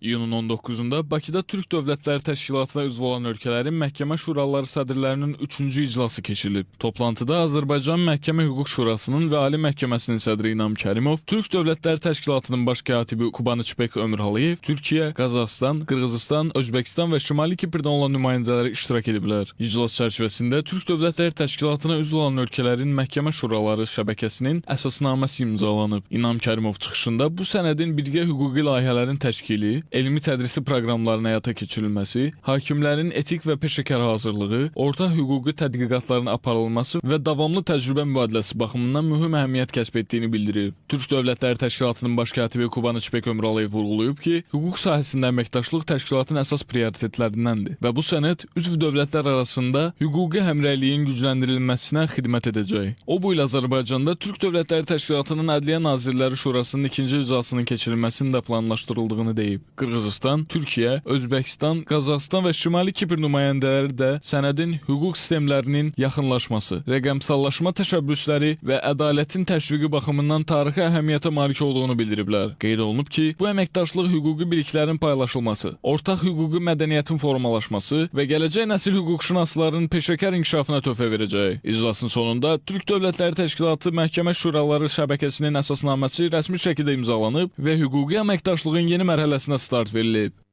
İyunun 19-da Bakıda Türk Dövlətləri Təşkilatına üzv olan ölkələrin məhkəmə şuraları sədrlərinin 3-cü iclası keçirilib. Toplantıda Azərbaycan Məhkəmə Hüquq Şurasının və Ali Məhkəməsinin sədri İnam Kərimov, Türk Dövlətləri Təşkilatının baş katibi Kubaniçbek Ömürhaliyev, Türkiyə, Qazaxıstan, Qırğızıstan, Özbəkistan və Şimali Kiprdən olan nümayəndələri iştirak ediblər. İclas çərçivəsində Türk Dövlətləri Təşkilatına üzv olan ölkələrin məhkəmə şuraları şəbəkəsinin əsasnaməsi imzalanıb. İnam Kərimov çıxışında bu sənədin birgə hüquqi layihələrin təşkili, elmi tədrisi proqramların həyata keçirilməsi, hakimlərin etik və peşəkar hazırlığı, orta hüquqi tədqiqatların aparılması və davamlı təcrübə mübadiləsi baxımından mühüm əhəmiyyət kəsb etdiyini bildirib. Türk Dövlətləri Təşkilatının baş katibi Kubaniçbek Ömüraliyev vurğulayıb ki, hüquq sahəsində əməkdaşlıq təşkilatın əsas prioritetlərindəndir və bu sənəd üzv dövlətlər arasında hüquqi həmrəyliyin gücləndirilməsinə xidmət edəcək. O bu il Azərbaycanda Türk Dövlətləri Təşkilatının Ədliyyə Nazirləri Şurasının ikinci iclasının keçirilməsinin də planlaşdırıldığını deyib. Qırğızıstan, Türkiyə, Özbəkistan, Qazaxıstan və Şimali Kipr nümayəndələri də sənədin hüquq sistemlərinin yaxınlaşması, rəqəmsallaşma təşəbbüsləri və ədalətin təşviqi baxımından tarixi əhəmiyyətə malik olduğunu bildiriblər. Qeyd olunub ki, bu əməkdaşlıq hüquqi biliklərin paylaşılması, ortaq hüquqi mədəniyyətin formalaşması və gələcək nəsil hüquqşünaslarının peşəkar inkişafına töhfə verəcək. İclasın sonunda Türk Dövlətləri Təşkilatı Məhkəmə Şuraları şəbəkəsinin əsasnaməsi rəsmi şəkildə imzalanıb və hüquqi əməkdaşlığın yeni mərhələsinə start verilib.